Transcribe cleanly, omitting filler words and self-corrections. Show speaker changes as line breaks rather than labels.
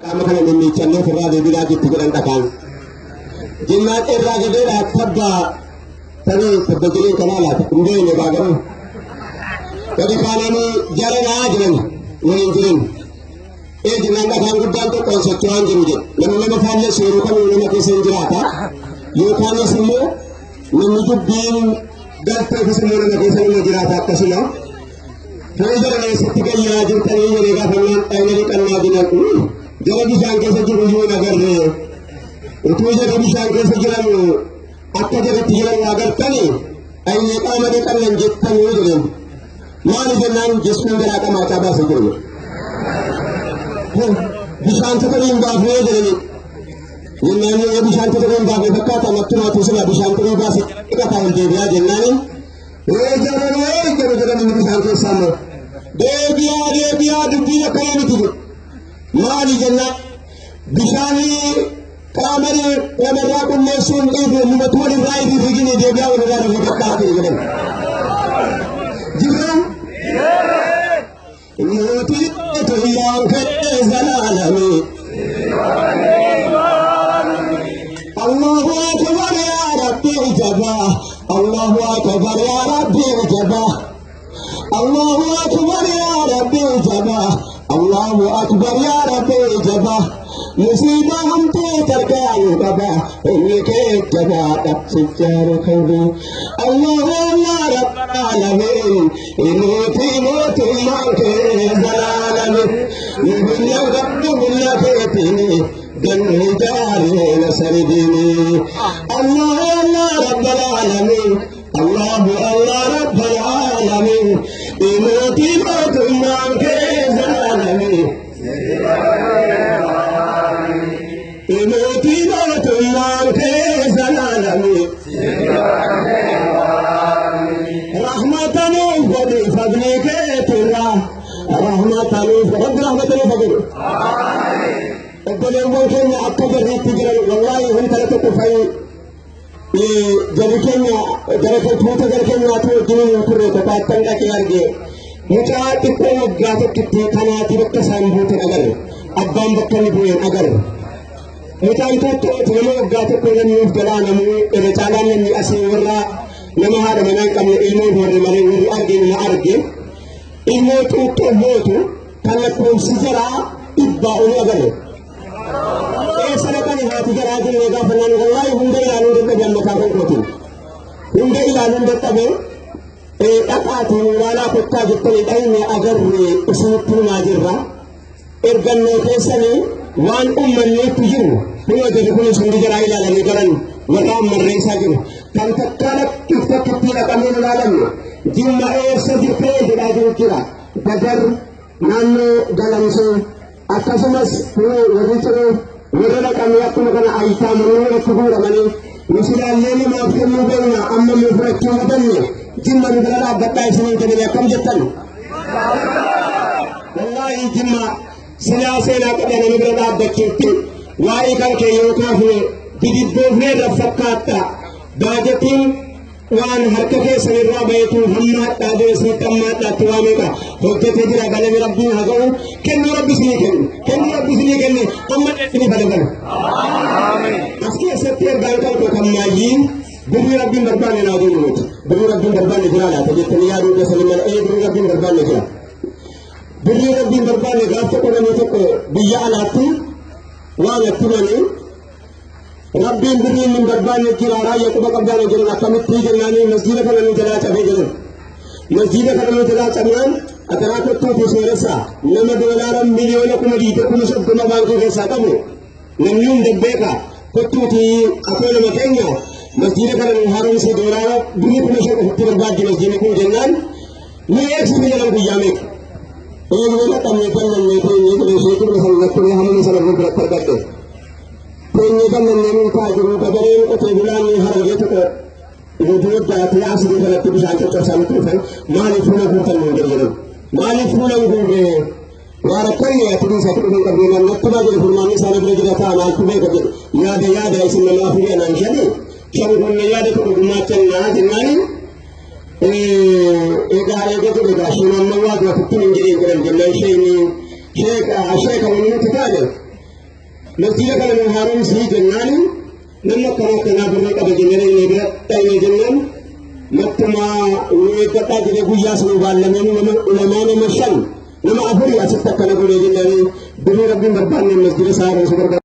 Qaama kana mimmiiccannee ofirraa deebinaa jirti jedhan dhakaan. Jennaan irraa gadeedha tabbaa tarii tabba jileen kanaa laata hin beekne baagaruu. Gadi kaananii jara naa jiran waliin jiran. Ee jennaan dhakaan guddaan tokko hin socho'aan jiru jedhe. Namni nama faalleessu yeroo kamuu nama keessa hin jiraata. Yookaanis immoo namni dubbiin galteefis immoo nama keessa nama jiraata akkasuma. Fuula jara eessatti gayyaa jirtanii jedhee gaafannaan dhayna dhiqannaa jiran. Jara bishaan keessa jiru iyyuu hin agarre. Utuu jara bishaan keessa jiran akka jaratti jiran agartanii dhayne qaama dhiqannan jettanii jedheen. Maali jennaan jechuun garaa qamaachaa baasee jiru. Bishaan tokko hin baafnee jedhanii. Jennaan yoo bishaan tokko hin baafne fakkaata mattumaatu sila bishaan xurii baasee dhiqataa ol deebi'aa jennaani. Ee jarana ee jedhu jedhan inni bishaan keessaa immoo. Deebi'aa deebi'aa dubbiin akkana miti jedhu. Maali jennaan bishaanii qaama namarraa qulleessuun dhiibu numatu walirraa ifi rigine deebi'aa walirraa rigadhaa ta'e jedhan. Jirra mootii mootummaan kee zalaalami. Allahu akbar ya Rabbi jabaa. Allahu akbar ya Rabbi jabaa. Allahu akbar ya Rabbi jabaa. Allahu akbar ya Rabbi jabaa. Musiiba hamtuu tarkaanu qaba. Inni kee jabaadha sijjaaru kawri. Allahu Allah Rabbal alamin. Mootii mootummaan kee zalaalami. Nubinya qabdu humna keetiin. Gannu jaaree nasaridiini. Allahu Allah Rabbal alamin. Allahu Allah Rabbal alamin. Mootii mootummaan kee zalaalami. Mootii mootummaan kee zalaalami. Rahmatan godhi fadli keetirraa. Rahmatan rabbi rahmatan godhi. Obboleewwan keenya akka jarriitti jiran wallaahi intala tokko fa'i jarri keenya gara tuuta gara keenyaatu wajjin hin turre kophaattan dhaqee arge. Mucaa xiqqoo waggaa tokkitti kanaati bakka isaan buuten agarre. Abbaan bakka inni bu'een agarre. Mucaan tuuttootu nama waggaa tokko namni of jalaa namuu irra caalaan namni asii warra nama haadha manaa hin qabne ilmoo warri malee warri arge nama arge. Ilmoo tuuttoo mootu kan lakkoofsi jaraa dhibbaa olii agarre. Eessa dhaqani haati jaraa jennee gaafannaan wallaahi hunda ilaaluun dadhabe amma mataa kootiin. Hunda ilaaluun dadhabe dhaqaatiin ilaalaa kottaa jettanii dhayne agarre isinitti himaa jirra. Ergannoo keessanii waan uummanni itti jiru kunoo jarri kunis hundi jaraa ilaalanii garan warra ammarreessaa jiru. Kan takkaa dhaqqiif takkitti dhaqamee hin ilaalamne jimma eessa jirtee jedhaa jiru jira. Dadar naannoo Galamsoo akkasumas kunoo warri ciroo warra dhaqamee akkuma kana ayitaa manuu irratti guuramanii nu silaallee namaaf kennuu beekna amma nu fudhachuu hubanne jimma nu bira dhaabbadhaa isiniin jedhanii akkam jettan. Wallaahi jimma silaa seenaa qaba nama bira dhaabbachuutti waa'ee kan kee yoo kaafne didibboofnee irra fakkaatta. Baajetiin waan harka keessan irraa bahetu hammaadhaa jira isinitti hammaadhaatti waa meeqa hojjetee jira galame rabbiin haa ga'u kennuu rabbi isinii kennu kennuu rabbi isinii kenne amma isinii fadagalu. As keessatti ergaan kan koo kan maayyii birrii rabbiin barbaanne naa goonu nuti birrii rabbiin barbaanne jira laata jettanii yaaduu keessan mala ee birrii rabbiin barbaanne jira. Birrii rabbiin barbaanne gaaf tokko namni tokko biyya alaatti waan natti himanii rabbiin birrii hin barbaanne jira raayyaa quba qabdaana jiran akkamitti jennaanii masjiida kana nu jalaa cabee jiran. Masjiida kana nu jalaa cabnaan ataraa kottuuti sooressa nama doolaara miliyoona 20,000 30,000 baankii keessaa qabu namni hunda beeka kottuuti atoo nama keenya masjiida kana nu haaromsi doolaara birrii 5,000 ofitti barbaaddi masjiidni kun jennaan nu eegsifne jedhan guyyaa meeqa. Eegnee dhaqannee kennannee teenyee jedhee sheekii sana natti hamma sana biratti argadhe. Teenyee kennannee nuun taa jiru gabareen qotee bulaan harargee tokko hojii addaatee asii kanatti bishaan caccabsaa nutti dhufan maaliif fuula guutan nuun jedhan. Maaliif fuula hin guurre waa rakkanne ati dhiisatti dhufan qabdee naan natti baa jedhe furmaanni isaanii bira jira ta'a maaltu beeka jedhe yaada yaada isin namaa furii anaan shani shan kunne yaada tokko gumaachannaa jennaani. Egaa eega jedhe egaa isheen amma waa du'atutti hin jedheen jedhan jennaan isheen sheeka sheeka wanni nuti taane Masjiida kana nu haaromsii jennaani namni akkana akkanaa birrii qaba jennee inni bira dhayne jennaan mattumaa nu eeggadhaa jedhee guyyaa sun baallameen nama ulamaa nama shan nama afurii asitti akkana godhee jennaani birrii rabbiin barbaanne masjiida isaa haaromsuu barbaanne.